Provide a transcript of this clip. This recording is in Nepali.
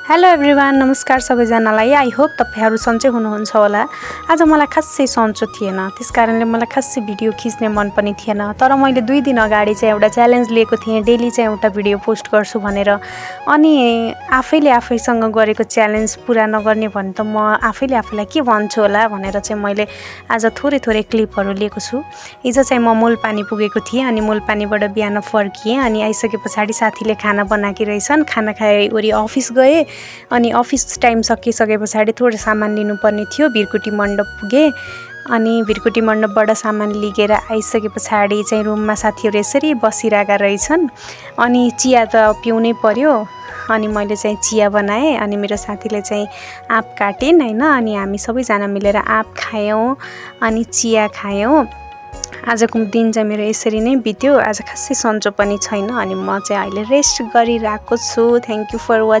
हेलो एभ्रिवान, नमस्कार सबैजनालाई। आई होप तपाईहरु सन्चै हुनुहुन्छ होला। आज मलाई खासै सन्चो थिएन, त्यसकारणले मलाई खासै भिडियो खिच्ने मन पनि थिएन। तर मैले 2 दिन अगाडि चाहिँ एउटा च्यालेन्ज लिएको थिएँ, डेली चाहिँ एउटा भिडियो पोस्ट गर्छु भनेर। अनि आफैले आफैसँग गरेको च्यालेन्ज पूरा नगर्ने भने त म आफैले आफैलाई के भन्छु होला भनेर चाहिँ मैले आज थोरै क्लिपहरु लिएको छु। हिजो चाहिँ म मूलपानी पुगेको थिएँ अनि मूलपानीबाट बिहान फर्किएँ अनि आइसकेपछि साथीले खाना बनाकी रहेछन्। खाना खाएवरी अफिस गए अनि अफिस टाइम सकिसकेपछि थोरै सामान लिनुपर्ने थियो। भिरकुटी मण्डप पुगे अनि भिरकुटी मण्डपबाट सामान लिएर आइसकेपछि चाहिँ रुममा साथीहरु यसरी बसिरहेका रहेछन्। अनि चिया त पिउनै पर्यो अनि मैले चाहिँ चिया बनाएँ अनि मेरो साथीले चाहिँ आँप काटिन् हैन। अनि हामी सबैजना मिलेर आँप खायौं अनि चिया खायौं। आजको दिन चाहिँ मेरो यसरी नै बित्यो। आज खासै सन्चो पनि छैन अनि म चाहिँ अहिले रेस्ट गरिरहेको छु। Thank you for watching.